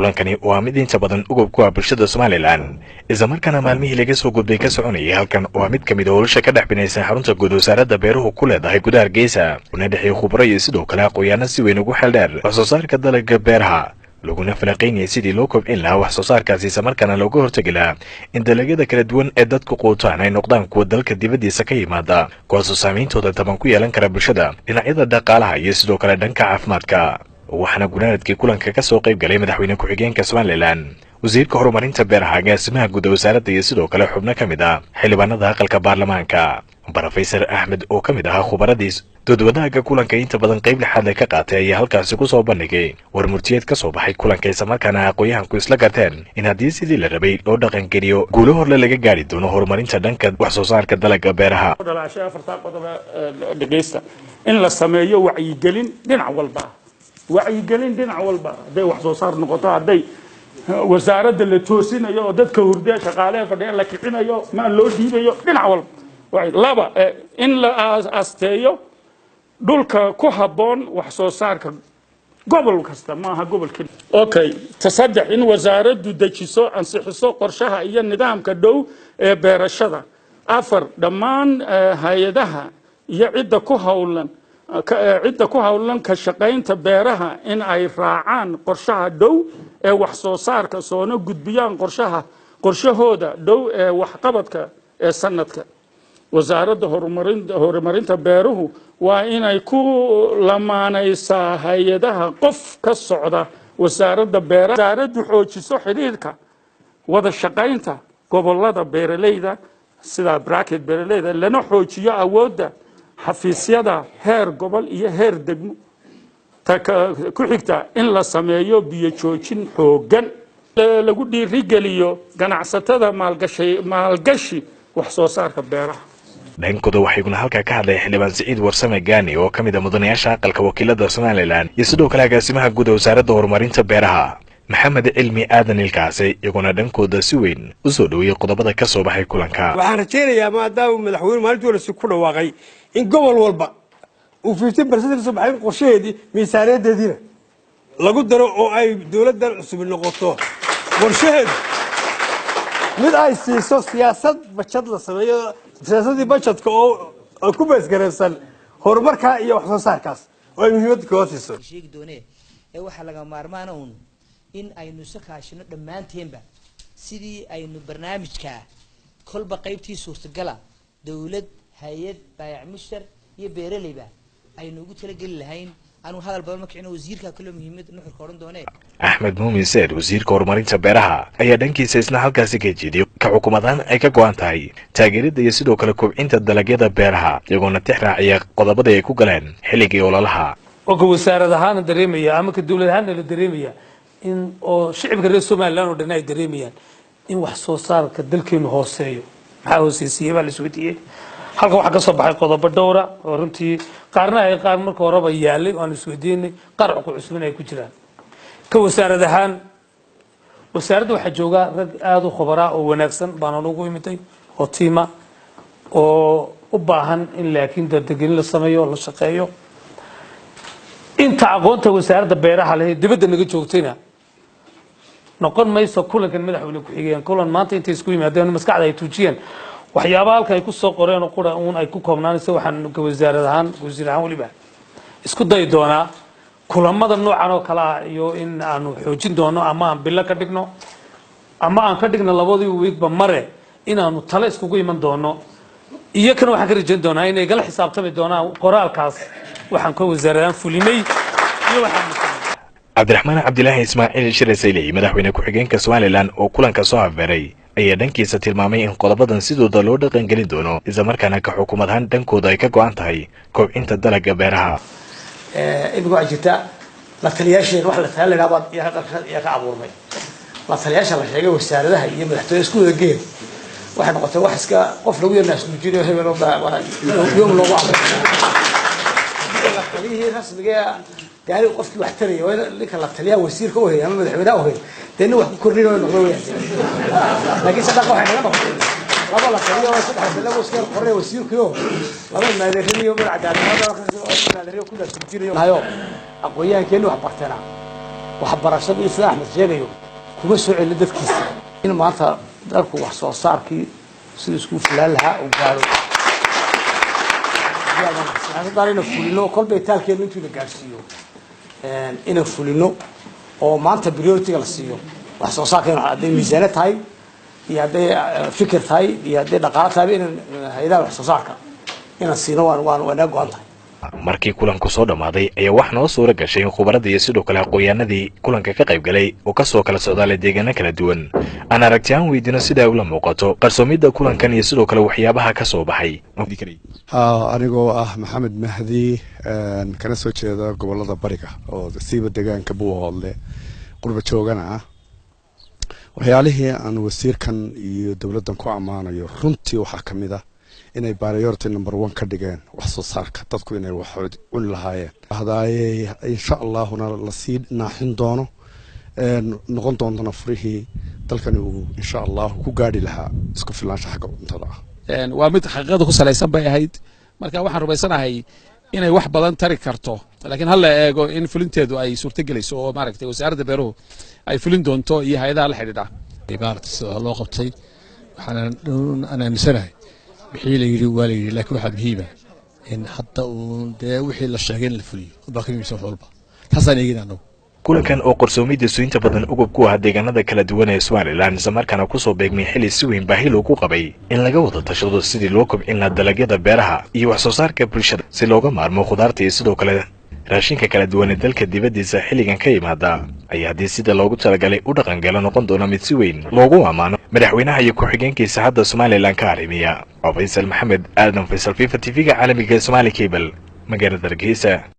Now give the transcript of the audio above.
Kulankani waa mid inta badan ugub ku ah bulshada Somalilan, islamarkaana maalmihii laga soo gudbay ka soconayay halkan. Waa mid ka mid a howlasha ka dhex binaysan xarunta guud wasaaradda beeruhu ku leedahay gudaha Hargeysa, una dhexeeyay khubro iyo sidoo kale aqoon-yaano si weyn ugu xeeldheer wax soo saarka dalagga beeraha, laguna falaqaynayay sidii loo kobcin lahaa wax soo saarkaasi, islamarkaana looga hortegi lahaa in dalagyada kala duwan ee dadku quutaan ay noqdaan kuwa dalka dibaddiisa ka yimaada, kuwaasoo saameyntooda taban ku yeelan kara bulshada dhinacyada dhaqaalaha iyo sidoo kale dhanka caafimaadka. Waxaana gunaanadkii kulanka ka soo qayb galay madaxweyne ku-xigeenka Somalilan, wasiirka horumarinta beeraha, agaasimaha guud wasaaradda iyo sidoo kale xubno ka mid ah xildhibaanada aqalka baarlamaanka. Brofesor Axmed oo ka mid ahaa khubaradiis doodwadaaga kulanka inta badan qayb lixaad ka qaatay ayaa halkaasi ku soo bandhigay war murtiyeed ka soo baxay kulanka, islamarkaana aqoon-yahanku isla garteen in haddii sidii la rabay loo dhaqangeliyo guulo horle laga gaari doono horumarinta dhanka wax soo saarka dalagga beeraha. Afartaa qodob dhegeysta: in la sameeyo wacyigelin dhinac walba, wacyigelin dhinac walba, hadday wax soo saar noqoto, hadday wasaaradda la toosinayo oo dadka hurdee shaqaalehe fadhiya la kicinayo, maa loo dhiibayo, dhinac walba. Laba, in la asteeyo dhulka ku habboon wax soo saarka gobol kasta, maaha gobol keli. Okay, ta saddex, in wasaaraddu dejiso, ansixiso qorshaha iyo nidaamka dhow ee beerashada. Afar, dhammaan hay-adaha iyo cidda ku howlan ka shaqaynta beeraha in ay raacaan qorshaha dhow ee wax soo saarka, soona gudbiyaan qorshahooda dhow ee waxqabadka ee sanadka. Wasaaradda horumarinta beeruhu waa inay ku lamaanaysaa hay-adaha qof ka socda wasaaradda beeraha. Wasaaraddu xoojiso xidhiidhka wada shaqaynta gobolada beeraleyda, sida bracket beeraleyda, lana xoojiyo awoodda xafiisyada heer gobol iyo heer degmo. Ta ku xigta, in la sameeyo biyo joojin xooggan, lagu dhiirigeliyo ganacsatada maalgashi wax soo saarka beeraha. Dhankooda waxayguna halkaa ka hadlaya xildhibaan Siciid Warsame Gaani oo ka mid a mudanayaasha aqalka wakiilada Somalilan iyo sidoo kale agaasimaha guud ee wasaaradda horumarinta beeraha Maxamed Cilmi Aadan Ilkaase, iyaguna dhankooda si weyn u soo dhoweeyey qodobada ka soo baxay kulanka. Waxaan rajaynayaa, maadaama madaxweyne maalintii horeyse ku dhawaaqay in gobol walba uu 15% kasoo baxay, in qorshaheedii miisaaniyadeediina lagu daro oo ay dowladdan cusub noqoto qorshaheedu mid ay siiso siyaasad bajad la sameeyo, siyaasadii bajadka oo ku beesgaraysan horumarkaa iyo wax soo saarkaas oo ay muhiimadda kooga siiso. Sheegi doonee ee waxaa laga maarmaana uun in aynu isu kaashino dhammaanteenba sidii aynu barnaamijkaa kolba qaybtii suurtagala, dowlad, hay-ad, baayac mushtar iyo beeraleyba, aynu ugu talageli lahayn. Anuu hadal badan ma kicino, wasiirka kaloo muhiimad nuxurka odhan doonee. Axmed Muumin Seed, wasiirka horumarinta beeraha, ayaa dhankiisa isna halkaasi ka jeediyey ka xukuumadaan ay ka go-an tahay taageeridda iyo sidoo kale kobcinta dalagyada beeraha, iyagoona tix raaciya qodobadii ay ku galeen xilligii ololaha. Oo ka wasaarad ahaana dareemaya ama ka dowlad ahaana la dareemaya in oo shicibka reer Somaliland oo dhan ay dareemayaan in wax soo saarka dalkeenu hooseeyo. Maxaa hooseysiiyey baa la isweydiiyey. Halkan waxaa ka soo baxay qodobo dhowra oo runtii qaarna ay qaar marka horeba yaalay oo aan isweydiinay, qaar ku cusubin ay ku jiraan. Ka wasaarad ahaan, wasaaradda waxaa jooga rag aada u khubaraa oo wanaagsan baana ugu imitay oo tiima oo u baahan in laakiin dardagelin la sameeyo, la shaqeeyo. Inta aqoonta wasaaradda beeraha leh dibadda naga joogtayna noqon mayso kulankan madaxweyne ku-xigeen kulan maanta intay isku yimaadeen maskaxda ay tuujiyeen waxyaabaha halkan ay ku soo qoreen oo qura uun ay ku koobnaanayso. Waxaan ka wasaarad ahaan, wasiir ahaan weliba isku dayi doonaa kulamada noocan oo kale ah iyo in aanu xoojin doono, ama aan bilo ka dhigno ama aan ka dhigno labadii wiigba mare, inaanu tale iskugu iman doono. Iyo kan waxaan ka rajayn doonaa inay gala xisaabtami doonaan qoraalkaas waxaan ka wasaaradaan fulinay iyo waxaan Cabdiraxmaan Cabdilaahi Ismaaciil Shire Sayley, madaxweyne ku-xigeenka Somalilan oo kulanka soo afbeeray, ayaa dhankiisa tilmaamay in qodobadan sidooda loo dhaqangelin doono, islamarkaana ka xukuumad ahaan dhankooda ay ka go-an tahay kobcinta dalagga beeraha. Imika waxaa jirta la taliyaasheen, wax la taliya la yidhaha baa yaa ka abuurmay. La taliyaasha la sheegay wasaaradaha iyo madaxtooyada isku wada geen waxay noqotay wax iska qof lagu yar naasnuujinayo, hebel yoom loogu amray. La taliyihii rasmiga gaari qofkii wax taraya waa in ninka la taliyaha wasiirka u hay ama madaxweynaha u hay, dee nin wax ku kordhin oo noqdo weyaan. Laakiin saddex waxay naga noqotay laba la taliyo oo saddex taliyo iska yar qoray wasiirkiyo laba maadaradiyo magaca gaalnimada maadaradiyo ku naasnuujinayo hayo. Aqoonyahankeeni wax barteena Waxbarashada iyo sida Axmed sheegayo kuma soo celin dadkiisa in maanta dalku wax soo saarkii siduu isku filaan lahaa uu gaaro. Siyaasadaan inaan fulino, kolbay taalkeenu intuu na gaadhsiiyo inaan fulino, oo maanta priority-ga la siiyo wax soo saarkeenu, hadday miisaano tahay iyo hadday fikir tahay iyo hadday dhaqaalo tahay, inaan hay-adaha wax soo saarka inaan siino waan waa naga go-an tahay. Markii kulanku soo dhammaaday ayaa wax noo suura gashay in khubaradii iyo sidoo kale aqoon-yahanadii kulanka ka qayb galay oo kasoo kala socdaalay deegaano kala duwan aan aragtiyaan weydiino sida ay ula muuqato qarsoomidda kulankan iyo sidoo kale waxyaabaha ka soo baxay. Anigoo ah Maxamed Mahdi, kana soo jeeda gobolada Bariga oo siiba deegaanka Buuhoodle, qurba joogana ah, waxyaalihii aan wasiirkan iyo dowladdan ku ammaanayo runtii waxaa ka mid ah inay priority number one ka dhigeen wax soo saarka dadku inay wax cuni lahaayeen. Hadaaye insha Allahuna lasii naaxin doono, noqon doontana furihii dalkani uu insha Allahu ku gaadhi lahaa isku filaansha xagga cuntada ah. Waa mid xaqiiqada ku salaysan bay ahayd. Marka waxaan rumaysanahay inay wax badan tari karto, laakiin hala eego in fulinteedu ay suurtogelayso oo maaragtay Wasaaradda Beeruhu ay fulin doonto iyo hay-adaha la xidhiidha. Maaragtay sida loo qabtay, waxaan aan aaminsanahay wixii la yidhi waa la yidhi, laakiin waxaa muhiima in hadda uu dee wixii la sheegay in la fuliyo baa ka muhiimsan wax walba. Taasaan eegin annagu. Kulankan oo qorsoomidiisu inta badan ugub ku ah deegaanada kala duwan ee Somalilan, islamarkaana kusoo beegmay xili si weyn baahi loogu qabay in laga wada tashado sidii loo kobcin lahaa dalagyada beeraha iyo wax soo saarka bulshada, si looga maarmo khudaarta iyo sidoo kale raashinka kala duwan ee dalka dibaddiisa xilligan ka yimaada, ayaa haddii sida loogu talagalay u dhaqangalo noqon doona mid si weyn loogu ammaano madaxweynaha iyo ku-xigeenkiisa hadda Somalilan ka arrimiya. Waa Faysal Maxamed Aadan, Faysal Fifa, TV-ga caalamiga ee Somali Cable, magaalada Hargeysa.